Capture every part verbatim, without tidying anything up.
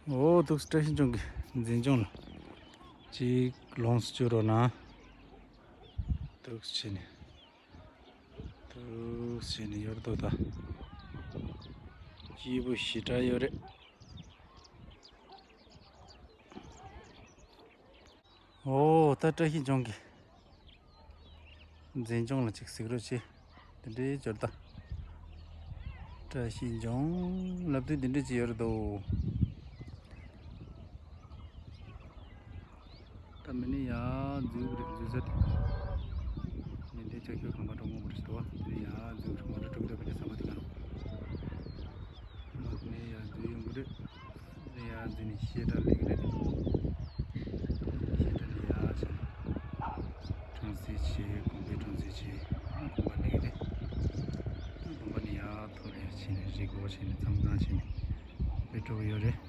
འོ་འདུག་སེ་བཀྲ་ཤིས་ལྗོངས་ཀྱི་འཛིན་སྐྱོང་ལ་ཅིག་ལོངས་སུ་སྤྱོད་རོགས་གནང་། འདུག་སེ་བྱས་ནས་འདུག་སེ་བྱས་ནས་ཡོད་དོ། ད་སྐྱིད་པོ་ཞེ་དྲག་ཡོད་རེད། འོ་ད་བཀྲ་ཤིས་ལྗོངས་ཀྱི་འཛིན་སྐྱོང་ལ་ཅིག་གཟིགས་རོགས་བྱེད། དེ་འདྲའི་འབྱོར་ད། བཀྲ་ཤིས་ལྗོངས་ལབ་དུས་དེ་འདྲའི་ཅིག་ཡོད་རེད་དོ། ད་མི་ནི་ཡར་འཛུལ་གི་རེད། འཛུལ་ས་དེ་མི་འདི་ཅག་ཁྱོད་གང་ག་འགྲོ་མང་པོ་རེད་དོ། དེ་ནི་ཡར་འཛུལ་གི་རེད། མོ་ཊ་འགྲོ་གི་འདུག་པ། དེ་ཟམ་པ་དེ་ག་རུ་མ་དེ་ནི་ཡར་འཛུལ་ཡོང་གི་རེད། དེ་ནས་ཡར་འཛུལ་ནས་བཤད་གྲྭ་སླེབས་ཀྱི་རེད། བཤད་གྲྭ་ནས་ཡར་ཕྱིན་ནས་གྲོང་གསེབ་བྱས། དགོན་པའི་གྲོང་གསེབ་བྱས། དགོན་པ་སླེབས་ཀྱི་རེད། དགོན་པ་ནས་ཡར་ཐོག་ལ་ཡར་ཕྱིན་ནས་རི་སྐོར་བྱས་ནས་མཚམས་ཁང་བྱས་ནས་དཔེ་འགྲོ་གི་ཡོད་རེད།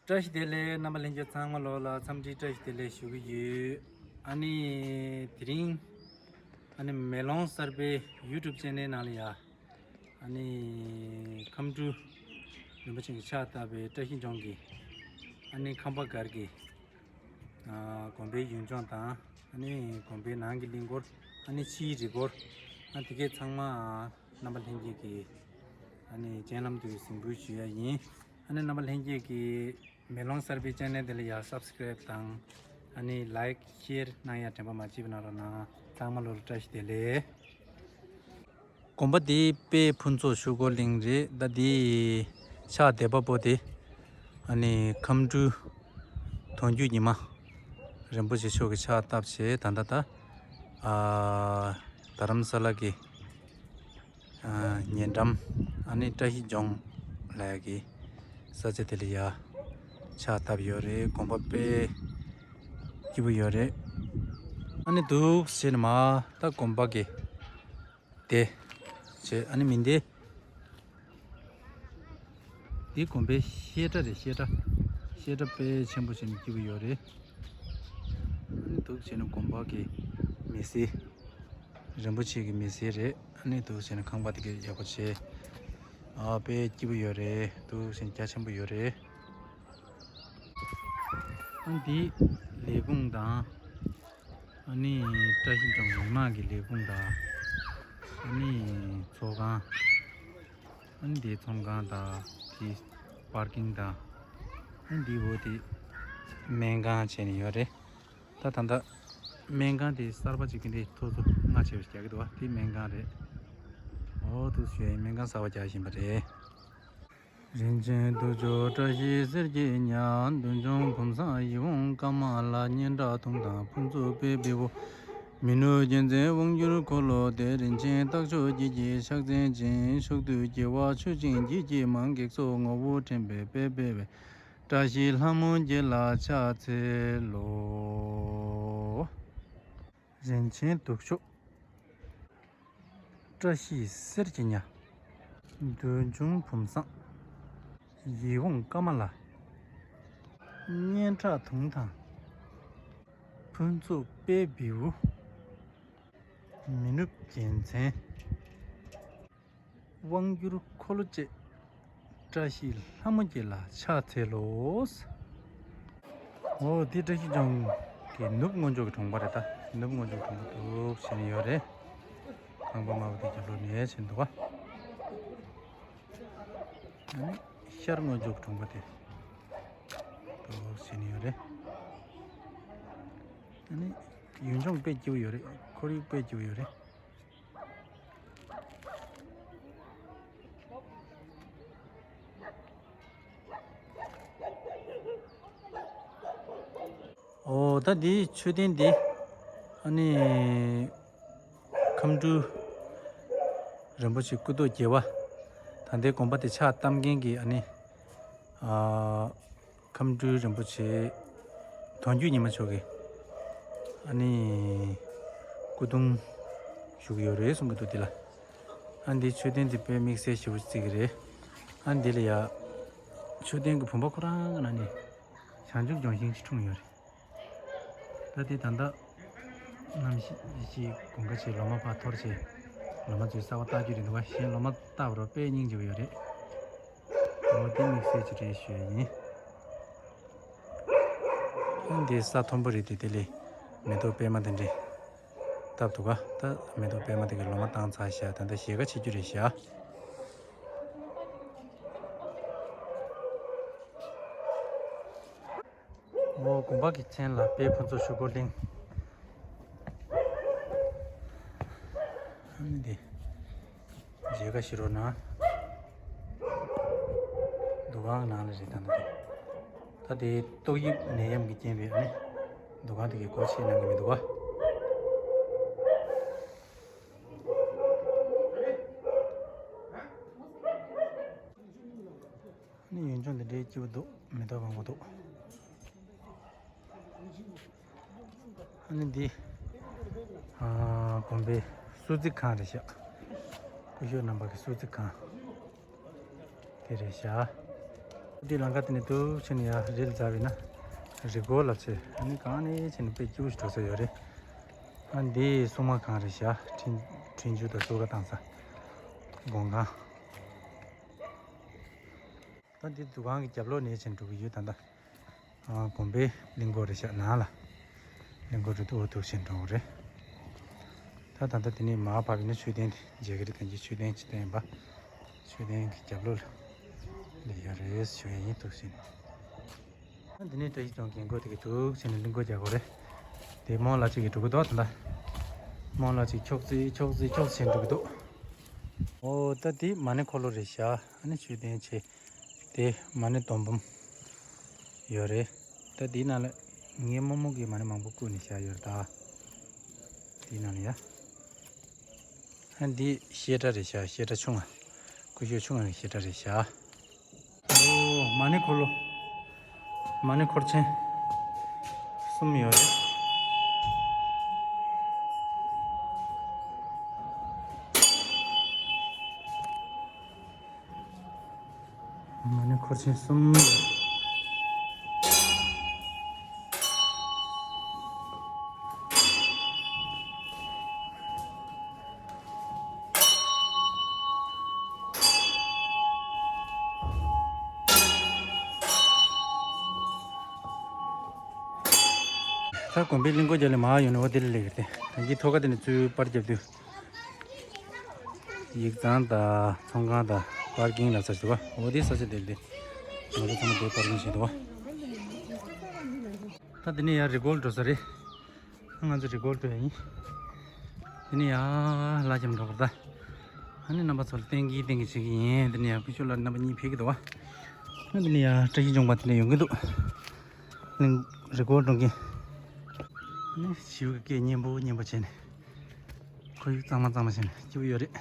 བཀྲ་ཤིས་བདེ་ལེགས། རྣམ་པ་ལྷན་རྒྱས་ཚང་མ་ལོ་ལ་འཚམས་འདྲི་བཀྲ་ཤིས་བདེ་ལེགས་ཞུ་གི་ཡོད། ཨ་ནི་དེ་རིང་ཨ་ནི་མེ་ལོང་གསར་པའི་ཡུ་ཊུབ་ཅེ་ནལ་ནང་ལ་ཡ། ཨ་ནི་ཁམས་སྤྲུལ་རིན་པོ་ཆེ་གིས་ཕྱག་བཏབ་པའི་བཀྲ་ཤིས་ལྗོངས་ཀྱི་ཨ་ནི་ཁམས་པ་སྒར་གྱི་ཨ་དགོན་པའི་ཡུལ་ལྗོངས་དང་། ཨ་ནི་དགོན་པའི་ནང་གི་གླིང་སྐོར། ཨ་ནི་ཕྱིའི་རི་སྐོར། ཨ་དེ་གས་ཚང་མ་རྣམ་པ་ལྷན་རྒྱས་ཀྱིས་ཨ་ནི་སྤྱན་ལམ་དུ་གཟིགས་འབུལ་ཞུ་ཡ་ཡིན། ཨ་ནི་རྣམ་པ་ལྷན་རྒྱས་ཀྱིས་མེ་ལོང་གསར་པའི་ཅེ་ནལ་དེ་ལ་ཡ་སབ་སི་ཀེ་རེབ་དང་། ཨ་ནི་ལའིཀ་ཤེར་གནང་ཡ་དྲན་པ་མ་བརྗེད་པ་གནང་རོགས་གནང་། ཚང་མ་ལོ་ལ་བཀྲ་ཤིས་བདེ་ལེགས། དགོན་པ་འདི་དཔལ་ཕུན་ཚོགས་ཆོས་འཁོར་གླིང་རེད། ད་འདི་ཕྱག་འདེབས་པ་པོ་དེ་ཨ་ནི་ཁམས་སྤྲུལ་དོན་བརྒྱུད་ཉི་མ་རིན་པོ་ཆེ་མཆོག་གིས་ཕྱག་བཏབ་བྱས། ད་ལྟ་ད་ཨ་རྡ་རམ་ས་ལ་གི་ཨ་ཉེ་འགྲམ་ཨ་ནི་བཀྲ་ཤིས་ལྗོངས་ལབ་ཡ་གི་ས་ཆ་དེ་ལ་ཡ་ཕྱག་བཏབ་ཡོད་རེད། དགོན་པ་དཔེ་སྐྱིད་པོ་ཡོད་རེད། ཨ་ནི་འདུག་སེ་བྱས་ནས་མར་ད་དགོན་པ་གི་དེ་བྱས། ཨ་ནི་མི་འདི་འདི་དགོན་པའི་བཤད་གྲྭ་རེད། བཤད་གྲྭ། བཤད་གྲྭ་དཔེ་ཆེན་པོ་བྱས་ནས་སྐྱིད་པོ་ཡོད་རེད། ཨ་ནི་འདུག་སེ་བྱས་ནས་དགོན་པ་གི་མི་སེར། རིན་པོ་ཆེ་གི་མི་སེར་རེད། ཨ་ནི་འདུག་སེ་བྱས་ནས་ཁང་པ་དེ་གས་ཡག་པོ་བྱས། ཨ་དཔེ་སྐྱིད་པོ་ཡོད་རེད། འདུག་སེ་བྱས་ནས་རྒྱ་ཆེན་པོ་ཡོད་རེད། ཨ་འདི་ལས་ཁུངས་དང་། ཨ་ནི་བཀྲ་ཤིས་ལྗོངས་མི་མང་གི་ལས་ཁུངས་དང་། ཨ་ནི་ཚོགས་ཁང་། ཨ་ནི་འདི་ཚོང་ཁང་དང་། འདི་པར་ཀིང་དང་། ཨ་ནི་འདི་འོ་དེ་སྨན་ཁང་བྱས་ནས་ཡོད་རེད། ད་ད་ལྟ་སྨན་ཁང་དེ་གསར་པ་ཅིག་གི་འདི་ཐོག་ཚོ་སྔ་ཆེ་བ་རྒྱག་གི་འདུག་བ། དེ་སྨན་ཁང་རེད། འོ་འདུག་སེ་བྱས་སྨན་ཁང་གསར་པ་རྒྱག་བཞིན་པ་རེད། རིན་ཆེན་གདུགས་མཆོག་བཀྲ་ཤིས་གསེར་གྱི་ཉ། མདུན་བྱོན་བུམ་བཟང་ཡིད་འོང་ཀ་མ་ལ། སྙན་གྲགས་དུང་དང་ཕུན་ཚོགས་དཔལ་བེའུ། མི་ནུབ་རྒྱལ་མཚན་དབང་སྒྱུར་འཁོར་ལོ་སྡེ། རིན་ཆེན་རྟགས་མཆོག་བརྒྱད་ཀྱི་ཕྱག་མཚན་ཅན། ཕྱོགས་དུས་རྒྱལ་བ་མཆོག་སྦྱིན་བརྒྱད་ཀྱིས་མང་། སྒེག་སོགས་ངོ་བོ་འདྲེན་པའི་དཔལ་སྤེལ་བའི། བཀྲ་ཤིས་ལྷ་མོ་བརྒྱད་ལ་ཕྱག་འཚལ་ལོ། རིན་ཆེན་གདུགས་མཆོག་བཀྲ་ཤིས་གསེར་གྱི་ཉ། མདུན་བྱོན་བུམ་བཟང་ཡིད་འོང་ཀ་མ་ལ། སྙན་གྲགས་དུང་དང་ཕུན་ཚོགས་དཔལ་བེའུ། མི་ནུབ་རྒྱལ་མཚན་དབང་སྒྱུར་འཁོར་ལོ་བཅས། བཀྲ་ཤིས་ལྷ་མོ་བརྒྱད་ལ་ཕྱག་འཚལ་ལོ། འོ་འདི་བཀྲ་ཤིས་ལྗོངས་ཀྱི་ནུབ་སྔོན་ཕྱོགས་ཀྱི་གྲོང་པ་རེད། ད་ནུབ་སྔོན་ཕྱོགས་གྲོང་པ་འདུག་སེ་བྱས་ནས་ཡོད་རེད། ཁང་པ་དམར་པོ་དེ་རྒྱབ་ལོགས་ནས་བྱས་འདུག་ག་ཨ་ནི་ཤར་སྔོན་ཕྱོགས་གྲོང་པ་དེ་འདུག་སེ་བྱས་ནས་ཡོད་རེད། ཨ་ནི་ཡུལ་ལྗོངས་དཔེ་སྐྱིད་པོ་ཡོད་རེད། ཁོར་ཡུག་དཔེ་སྐྱིད་པོ་ཡོད་རེད། འོ་ད་འདི་མཆོད་རྟེན་འདི་ཨ་ནི་ཁམས་སྤྲུལ་རིན་པོ་ཆེ་སྐུ་ཐོག་བརྒྱད་པ། ད་ལྟའི་དགོན་པ་དེ་ཕྱག་བཏབ་མཁན་གྱི་ཨ་ནི་ཨ་ཁམས་སྤྲུལ་རིན་པོ་ཆེ་དོན་བརྒྱུད་ཉི་མ་མཆོག་གི་ཨ་ནི་སྐུ་གདུང་བཞུགས་ཡོད་རེད་གསུང་གི་འདུག་འདི་ལ། ཨ་འདི་མཆོད་རྟེན་འདི་དཔེ་དམིགས་བསལ་ཞེ་པོ་བརྩི་གི་རེད། ཨ་འདི་ལ་ཡ་མཆོད་རྟེན་གྱི་བུམ་པ་ཁོ་རང་གི་ནང་ནས་བྱང་ཆུབ་ལྗོན་ཤིང་ཞིག་འཁྲུངས་ཡོད་རེད། ད་འདི་ད་ལྟ་གནམ་གཤིས་དགུན་ཁ་བྱས་ལོ་མ་ཕར་འཐོར་བྱས་ལོ་མ་ཚོས་གསར་པ་བཏགས་རྒྱུ་རེད་འདུག་ག་གཞན་ལོ་མ་བཏགས་པ་རོ་དཔེ་སྙིང་རྗེ་པོ་ཡོད་རེད། འོ་དེ་དམིགས་བསལ་གྱི་རེད་ཞུ་ཡ་ཡིན། འདི་ས་མཐོན་པོ་རེད་དེ། དེ་ལས་མེ་ཏོག་པད་མ་དེ་འདྲས་བཏབ་འདུག་ག་ད་མེ་ཏོག་པད་མ་དེ་གི་ལོ་མ་བཏང་ཚར་ཤག་ད་ལྟ་ཞལ་ཁ་ཕྱེ་རྒྱུ་རེད་ཤག་འོ་དགོན་པ་གི་མཚན་ལ་དཔལ་ཕུན་ཚོགས་ཆོས་འཁོར་གླིང་། ཨ་ནི་འདི། མཇལ་ཁ་ཞུ་རོགས་གནང་། འདུ་ཁང་ནང་ལ་རེད་ད་འདི། ད་དེ་ཏོག་དབྱིབས་ནད་ཡམས་ཀྱི་རྐྱེན་པས་ཨ་ནི། འདུ་ཁང་དེ་གི་སྒོ་ཕྱེ་གནང་གི་མི་འདུག་ག་ཨ་ནི་ཡུལ་ལྗོངས་འདི་འདྲའི་སྐྱིད་པོ་འདུག་མེ་ཏོག་མང་པོ་འདུག་ཨ་ནི་འདི། ཨ། དགོན་པའི་གསོལ་ཚིགས་ཁང་རེད་ཤག་སྐུ་ཞབས་རྣམ་པ་གི་གསོལ་ཚིགས་ཁང་། དེ་རེད་ཤག་འདི་ལམ་ཁ་དེ་ནས་འདུག་ཕྱིན་ཡ་རི་ལ་འཛེགས་པ་ཡིན་ན། རི་སྐོར་ལ་ཆེ། ཨ་ནི་གང་ནས་ཕྱིན་ན་དཔེ་སྐྱིད་པོ་ཞིག་འགྲོ་ས་ཡོད་རེད། ཨ་འདི་སྲུང་མ་ཁང་རེད་ཤག་འཕྲིན་འཕྲིན་བཅོལ་དང་གསོལ་ཁ་བཏང་ས། སྒོམ་ཁང་། ད་འདི་འདུ་ཁང་གི་རྒྱབ་ལོགས་ནས་ཕྱིན་འགྲོ་གི་ཡོད་ད་ལྟ། ཨ། དགོན་པའི་གླིང་སྐོར་རེད་ཤག་ནང་ལ། གླིང་སྐོར་རེད་འདུག་འོ་འདུག་ཕྱིན་འགྲོ་གི་རེད། ད་ད་ལྟ་དེ་ནས་མར་བབས་པ་ཡིན་ན་མཆོད་རྟེན་དེ་མཇལ་གི་རེད། ད་འདི་མཆོད་རྟེན་ཅིག་བསྟན་པ། མཆོད་རྟེན་གྱི་རྒྱབ་ལོགས་ལ་ཡོད་རེད་ཞུ་ཡ་ཡིན། འདུག་ཕྱིན། ཨ་འདི་ནས་བཀྲ་ཤིས་ལྗོངས་རྒན་གོག་དེ་གི་འདུག་ཕྱིན་ནས་གླིང་སྐོར་རྒྱག་གི་རེད། དེ་རྨོ་ལགས་གཅིག་གིས་འགྲོ་གི་འདུག་ད་ལྟ། རྨོ་ལགས་གཅིག་ཁྱོག་ཙེ་ཁྱོག་ཙེ་ཁྱོག་ཙེ་བྱས་འགྲོ་གི་འདུག་འོ་ད་འདི་མ་ཎི་འཁོར་ལོ་རེད་ཤག་ཨ་ནི་མཆོད་རྟེན་ཆེ། དེ་མ་ཎི་སྡོང་འབུམ་ཡོད་རེད། ད་འདིའི་ནང་ལ་ངའི་རྨོ་མོ་གིས་མ་ཎི་མང་པོ་བསྐུར་ནས་བཞག་ཡོད་རེད་ད། འདིའི་ནང་ལ་ཡ། ཨ་འདི་བཤད་གྲྭ་རེད་ཤག་བཤད་གྲྭ་ཆུང་ང་། སྐུ་ཞབས་ཆུང་ང་གི་བཤད་གྲྭ་རེད་ཤག་འོ་མ་ཎི་འཁོར་ལོ། མ་ཎི་འཁོར་ཆེན་གསུམ་ཡོད་རེད། མ་ཎི་འཁོར་ཆེན་གསུམ་ཡོད། ད་དགོན་པའི་གླིང་སྐོར་རྒྱབ་ལ་མར་ཡོང་ནས་འོ་དེ་ལ་སླེབས་ཡོད་དེ། ད་གིན་ཐོག་ཁ་དེ་ནས་ཚུར་པར་རྒྱབ་དུས། ཡིག་ཚང་དང་ཚོང་ཁང་དང་པར་ཀིང་ལ་ཚར་ཞིག་འདུག་ག་འོ་དེ་ས་ཆ་དེ་རེད་དེ། ང་ཚོ་ཚང་མ་དེ་པར་ཀིང་བྱས་འདུག་ག་ད་དེ་ནས་ཡར་རི་སྐོར་འགྲོ་ས་རེད། ང་ཚོ་རི་སྐོར་འགྲོ་ཡ་ཡིན། དེ་ནས་ཡར་ལ་འཁྱམས་འགྲོ་དགོས་རེད་ད། ཨ་ནི་རྣམ་པ་ཚོ་ལ་བསྟན་གྱིན་བསྟན་གྱིན་བྱེད་ཀྱི་ཡིན། དེ་ནས་ཡར་སྐུ་ཞབས་ལགས་རྣམ་པ་གཉིས་ཕེབས་ཀྱི་འདུག་ག་ཨ་དེ་ནས་ཡར་བཀྲ་ཤིས་ལྗོངས་པ་དེ་འདྲ་ཡོང་གི་འདུག་གླིང་རི་སྐོར་འགྲོ་མཁན། ཨ་ནི་བྱིའུ་གི་སྐད་སྙན་པོ་སྙན་པོ་བྱས་ནས། ཁོར་ཡུག་གཙང་མ་གཙང་མ་བྱས་ནས་སྐྱིད་པོ་ཡོད་རེད།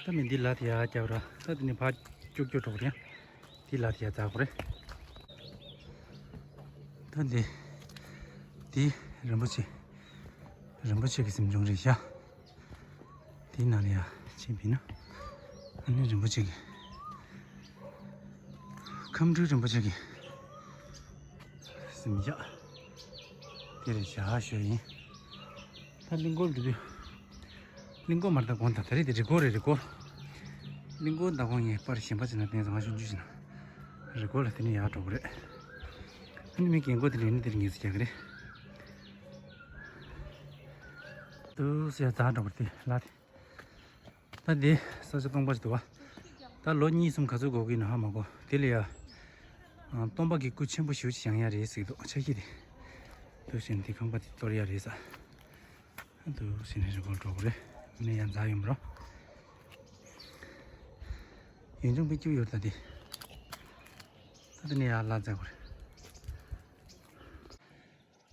ད་མི་འདི་ལ་དེ་ཡར་རྒྱབ་ར། ད་དེ་ནས་ཕར་ཀྱོག་ཀྱོག་འགྲོ་གི་རེད། འདི་ལ་དེ་ཡར་འཛེག་དགོས་རེད། ད་འདི། འདི་རིན་པོ་ཆེ། རིན་པོ་ཆེ་གི་གཟིམ་ཆུང་རེད་ཤག་འདི་ནང་ལ་ཡར་ཕྱིན་པ་ཡིན་ན། ཨ་ནི་རིན་པོ་ཆེ་གི། ཁམས་སྤྲུལ་རིན་པོ་ཆེ་གི། གཟིམ་ཤག་དེ་རེད་ཤག་ཞུ་ཡིན། ད་གླིང་སྐོར་འགྲོ་དུས། གླིང་སྐོར་མར་ད་གོང་ད་ད་རེད་དེ་རི་སྐོར་རེད་རི་སྐོར། གླིང་སྐོར་ད་གོང་ངས་པར་གཞན་པ་ཅིག་ན་བསྟན་ཙང་ང་ཆུང་ཆུང་ཞིག་ན། རི་སྐོར་ལ་དེ་ནས་ཡར་འགྲོ་གི་རེད། ཨ་ནི་མི་རྒན་གོག་དེ་འདྲས་ནི་དེར་ངལ་གསོ་རྒྱག་གི་རེད། འདུག་སེ་ཡར་འཛེག་འགྲོ་གི་རེད་དེ་ལ་དེ། ད་འདི་ས་ཆ་སྟོང་པ་ཞིག་འདུག་ག་ད་ལོ་གཉིས་གསུམ་ག་ཚོད་འགོར་གི་ཡིན་ན་ཧ་མ་གོ་དེ་ལ་ཡ། ཨ། སྟོན་པ་གི་སྐུ་ཆེན་པོ་ཞེ་པོ་ཅིག་བཞེངས་ཡ་རེད་ཟེར་གི་འདུག་ཆ་ཤས་དེ། འདུག་སེ་འདི་ཁང་པ་དེ་གཏོར་ཡ་རེད་ས། འདུག་སེ་ནས་རི་སྐོར་འགྲོ་གི་རེད། ནས་ཡར་འཛེག་ཡོང་རོགས། ཡུལ་ལྗོངས་དཔེ་སྐྱིད་པོ་ཡོད་རེད་ད་འདི། ད་འདི་ནས་ཡར་ལ་འཛེག་དགོས་རེད།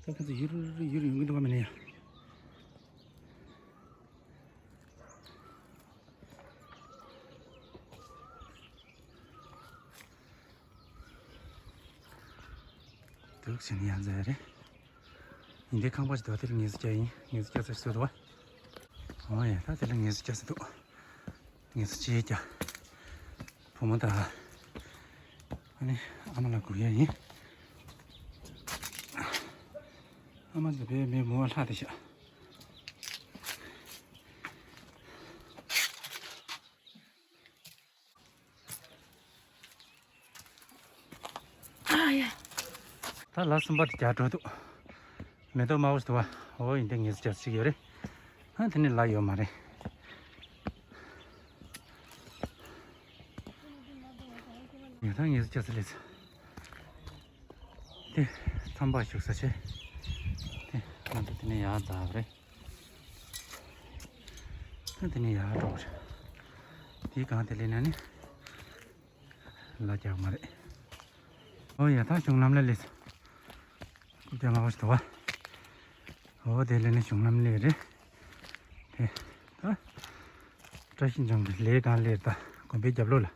ད་ཁོ་ཚོ་ཡུར་ཡུར་ཡོང་གི་འདུག་ག་མིན་ན་ཡ། འདུག་སེ་ནས་ཡར་འཛེག་ཡ་རེད། ཡིན་དེ་ཁང་པ་ཞིག་འདུག་དེ་ལ་ངལ་གསོ་རྒྱག་ཡིན། ངལ་གསོ་རྒྱག་ས་ཞིག་བཟོས་འདུག་ག་འོ་ཡ། ད་དེ་ལ་ངལ་གསོ་རྒྱག་ས་འདུག་ངལ་གསོ་ཅིག་རྒྱག་བུ་མོ་དང་། ཨ་ནི་ཨ་མ་ལགས་སྒུག་ཡ་ཡིན། ཨ་མ་ཚོ་བས་མེད་མོ་བ་ལྷག་བསྡད་ཤག་ད་ལ་གསུམ་པ་དེ་རྒྱག་འགྲོ་འདུག་མེ་ཏོག་དམར་པོ་ཞིག་འདུག་བ། འོ་ཡིན་དེ་ངེས་ཅག་ཅིག་ཡོད་རེད། ཨ་དེ་ནི་ལ་ཡོད་མ་རེད། ཉོ་ཐང་ངེས་ཅག་ཅིག་ལས། དེ་ཚམས་པ་བཞུགས་ས་ཆེ། དེ་ང་ཚོ་དེ་ནས་ཡར་འཛེགས་པ་རེད། ད་དེ་ནས་ཡར་འགྲོ་བ་རེད། དེའི་སྒང་དེ་ལས་ན་ནི་ལ་རྒྱག་མ་རེད། ཨོ་ཡ་ད་གཞུང་ལམ་ལ་སླེབས་སོང་། རྐུབ་བཀྱག་མ་བ་ཞིག་འདུག་བ། ཨོ་དེ་ལས་ནི་གཞུང་ལམ་སླེབས་རེད། དེ་ད་བཀྲ་ཤིས་ལྗོངས་ཀྱི་ལས་སྒང་སླེབས། ད་དགོན་པའི་རྒྱབ་ལོགས་ལ།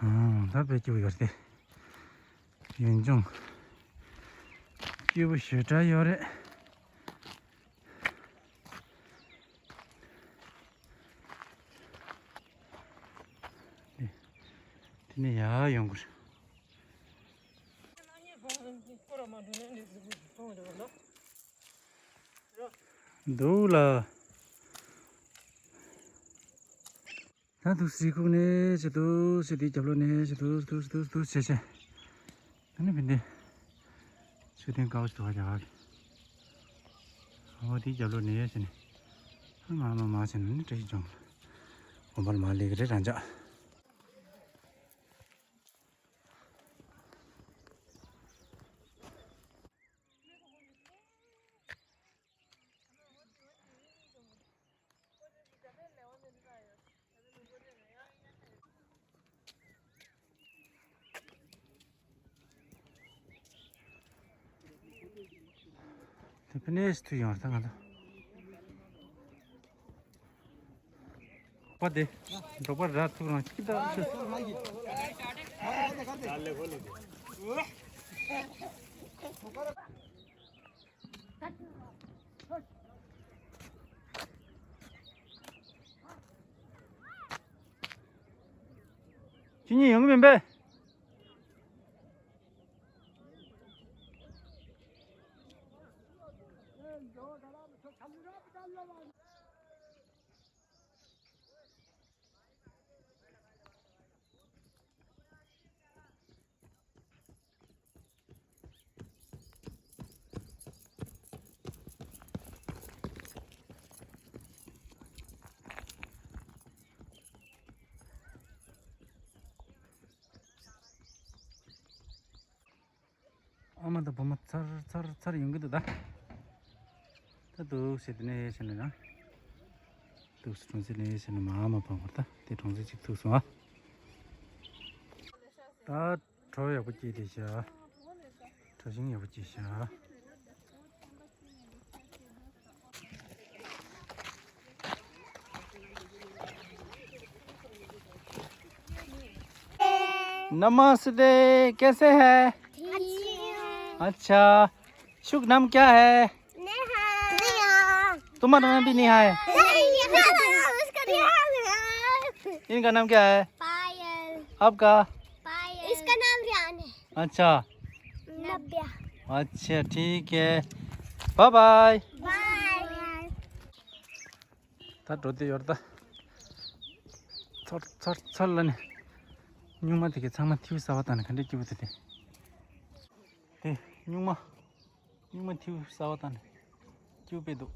ཨང་ད་དཔེ་སྐྱིད་པོ་ཡོད་རེད་དེ། ཡུལ་ལྗོངས་སྐྱིད་པོ་ཞེ་དྲག་ཡོད་རེད། དེ་ནས་ཡར་ཡོང་དགོས། འདུག་ལ། ད་འདུག་སེ་ཁུག་ནས་བྱེད་འདུག་སེ་དེའི་རྒྱབ་ལོགས་ནས་བྱེད་འདུག་འདུག་འདུག་འདུག་བྱེད་བྱེད། ད་ནི་བིན་དེ། མཆོད་རྟེན་དཀར་པོ་ཞིག་འདུག་ག་རྒྱ་གར་གྱི། ཨོ་དེའི་རྒྱབ་ལོགས་ནས་བྱེད་ནས། ཨ་མ་མ་མ་བྱེད་ནས་ནི་བཀྲ་ཤིས་ལྗོངས། དགོན་པ་ལ་མ་སླེབས་ཀྱི་རེད་རང་ཅག་དེ་ཕི་ནེ་ཤི་ཐུ་ཡོང་ར་ད་ང་ད། པ་དེ། འབྲོག་པ་ར་ཐུག་རང་ཅིག་ད། ཁྱེད་གཉིས་ཡོང་གི་མིན་པས། ཨ་མ་དང་བུ་མོ་ཚར་ཚར་ཚར་ཡོང་གི་འདུག་ད། ད་འདུག་སེ་དེ་ནས་ཕྱིན་ནས་ན། འདུག་སེ་གྲོང་གསེབ་ནས་ཕྱིན་ནས་མ་ཨ་མ་བུ་མོ་ད་དེ་གྲོང་གསེབ་ཅིག་ཐུག་སོང་ཨ། ད་གྲོ་ཡག་པོ་སྐྱེས་བསྡད་ཤག་གྲོ་ཞིང་ཡག་པོ་སྐྱེས་ཤག नमस्ते, कैसे हैं? अच्छे हैं। अच्छा, शुभ नाम क्या है? नेहा। नेहा। तुम्हारा नाम भी नेहा है? नहीं, उसका नेहा है। इनका नाम क्या है? पायल। आपका? पायल। इसका नाम रियान है। अच्छा। नब्या। अच्छा, ठीक है। Bye bye. बाय। ད་འགྲོ་དེ་ཡོད་ད། ཚར་ཚར་ཚར་ལ་ནི། སྨྱུག་མ་དེ་གའི་ཚང་མ་ཐིའུ་གསར་པ་བཏང་ནས་ག་འདྲས་སྐྱིད་པོ་དེ་དེ། དེ་སྨྱུག་མ། སྨྱུག་མ་ཐིའུ་གསར་པ་བཏང་ནས། སྐྱིད་པོ་དཔེ་འདུག་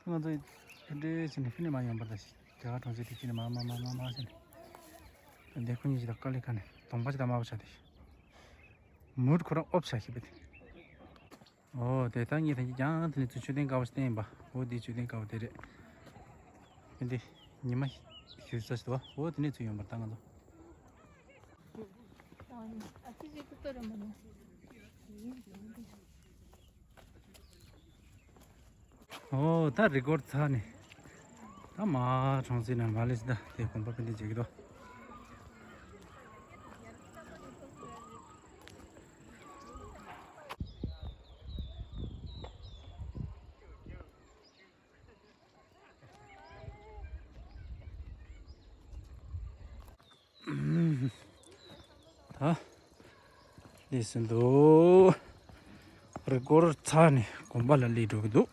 ང་ཚོ་དེ་འདྲས་བྱས་ནས་ཕི་ནས་མ་ཡོང་པར་ད་ཞིག་རྒྱ་གར་གྲོང་གསེབ་དེ་ཕི་ནས་མ་མ་མ་མ་མ་བྱས་ནས། འདི་ཁོ་གཉིས་ཀྱི་ད་དཀའ་ལས་ཁ་ནས་གདོང་པ་ཅིག་ད་དམར་པོ་ཆགས་ཏེ། མུར་ཁོ་རང་ཨོབ་ཆགས་ཤིག་པ་དེ། ཨོ་དེ་ད་ངས་ད་ཀྱང་དེ་ནས་ཚུར་མཆོད་རྟེན་དཀར་པོ་ཞིག་བསྟན་ཡིན་པ། ཨོ་འདི་མཆོད་རྟེན་དཀར་པོ་དེ་རེད། འདི་ཉི་མ་ཞུ་ས་ཞིག་འདུག་བ། ཨོ་དེ་ནས་ཚུར་ཡོང་པར་ད་ང་ཚོ། ཨོ་ད་རི་སྐོར་ཚར་ནས། ད་མ་གྲོང་གསེབ་ནང་མ་སླེབས་ད་དེ་དགོན་པ་ཕན་བདེ་བྱེད་ཀྱི་འདུག་ད་ལས་ཟིན་འདུག་རི་སྐོར་ཚར་ནས་དགོན་པ་ལ་སླེབས་འགྲོ་གི་འདུག་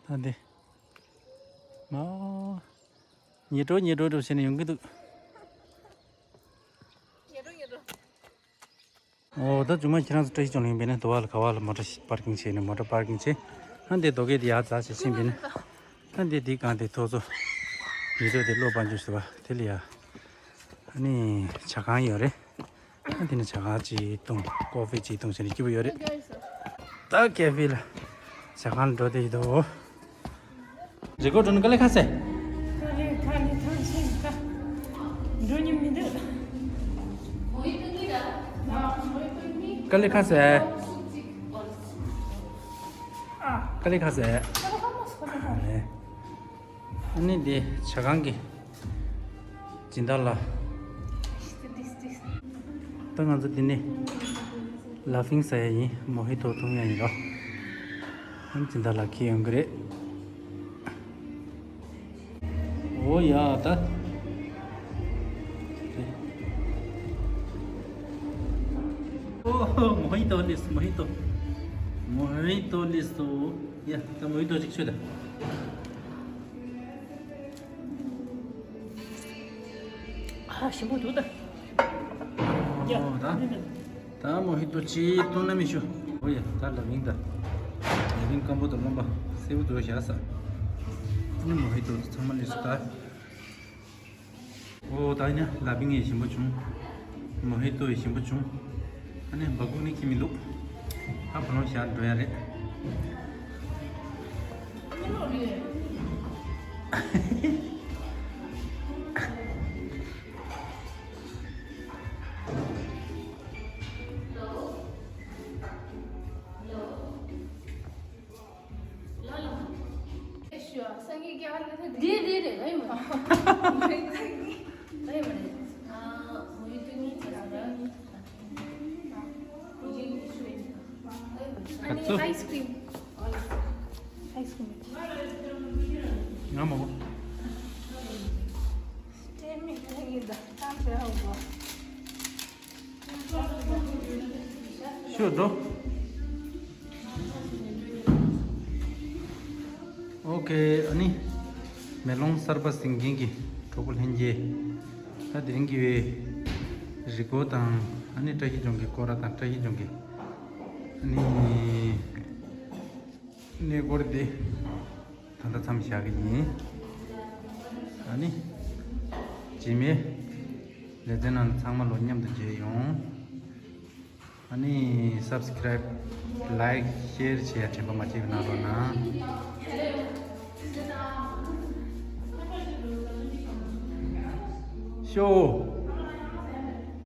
ད་འདི་མ། ཉལ་འགྲོ་ཉལ་འགྲོ་འགྲོ་བྱས་ནས་ཡོང་གི་འདུག་ཨོ་ད་ཅུང་མ་ཁྱེད་རང་ཚོ་བཀྲ་ཤིས་ལྗོངས་ལ་ཡིན་པས་ན། དུ་བ་ལ་ག་བ་ལ་མོ་ཊ་པར་ཀིང་བྱས་ནས་མོ་ཊ་པར་ཀིང་བྱས། ཨ་འདི་རྡོ་སྐས་དེ་ཡར་འཛེགས་བྱས་ཕྱིན་པས་ན། ཨ་འདི་འདི་གང་དེ་ཐོག་ཚོ་མི་ཚོ་དེ་བློ་སྤང་རྒྱུ་ཟེར་བ་དེ་ལ་ཡ། ཨ་ནི་ཇ་ཁང་ཡོད་རེད། ཨ་འདི་ནི་ཇ་ཁང་ཅིག་བཏུང་ཀོ་ཧྥི་ཅིག་བཏུང་བྱས་ནས་སྐྱིད་པོ་ཡོད་རེད། ད་ཀེ་ཧྥེ་ལ་ཇ་ཁང་ལ་འགྲོ་བསྡད་ཀྱི་འདུག་རི་ཀོ་འགྲོ་ནི་དཀའ་ལས་ཁག་སེ། དཀའ་ལས་ཁག་ལས་ཐང་ཆད་ཁ། འགྲོ་ཉིན་མི་འདུག་དཀའ་ལས་ཁག་སེ། དཀའ་ལས་ཁག་སེ། ཨ་ནི་དེ་ཇ་ཁང་གི་སྦྱིན་བདག་ལགས། ད་ང་ཚོ་འདི་ནས་ལ་ཕིང་ཟ་ཡ་ཡིན། མོ་ཧི་ཏོ་འཐུང་ཡ་ཡིན་རོ། ཨ་ནི་སྦྱིན་བདག་ལགས་ཁྱེར་ཡོང་གི་རེད། ཨོ་ཡ་ད། ཨོ་མོ་ཧི་ཏོ་ལིས་མོ་ཧི་ཏོ། མོ་ཧི་ཏོ་ལིས་ཏོ། ཡ་ད་མོ་ཧི་ཏོ་ཅིག་མཆོད་ད། ཨ་ཞིམ་པོ་འདུག་ད། ཡ། ཨོ་ད། ད་མོ་ཧི་ཏོ་ཅིག་བཏུང་ན་མི་ཞུ། ཨོ་ཡ་ད་ལ་ཕིང་ད། ལ་ཕིང་སྐམ་པོ་དང་རློན་པ་སེར་པོ་དུ་བཞག་ས། ཨ་ནི་མོ་ཧི་ཏོ་ཚང་མ་ལུས་སུ་ད། ཨོ་ད་ཡིན་ན་ལ་ཕིང་ཡི་ཞིམ་པོ་བྱུང་། མོ་ཧི་ཏོ་ཡི་ཞིམ་པོ་བྱུང་། ཨ་ནི་སྦ་ཁུག་ནི་ཁྱི་མི་འདུག་ཨ་བུ་ལོང་བཞག་འགྲོ་ཡ་རེད། ཨ་ནི་ཨའི་སི་ཀྲིམ། ཨའི་སི་ཀྲིམ། ང་མོ། ཤོད་འགྲོ། ཨོ་ཁེ། ཨ་ནི་མེ་ལོང་གསར་པ་ཟིན་མཁན་གྱི་གྲོགས་པོ་ལྷན་རྒྱས། ད་དེ་རིང་གི་རི་སྒོ་དང་ཨ་ནི་བཀྲ་ཤིས་ལྗོངས་ཀྱི་སྐོར་ར་དང་བཀྲ་ཤིས་ལྗོངས་ཀྱི་ཨ་ནི་གནས་སྐོར་འདི་ད་ལྟ་མཚམས་བཞག་གི་ཡིན། ཨ་ནི་རྗེས་མའི་ལེ་ཚན་ནང་ཚང་མ་ལོ་མཉམ་དུ་མཇལ་ཡོང་། ཨ་ནི་སབ་སི་ཀ་རའིབ། ལའིཀ། ཤེར་བྱེད་ཡ་དྲན་པ་མ་བརྗེད་པ་གནང་རོགས་གནང་། ཤོ།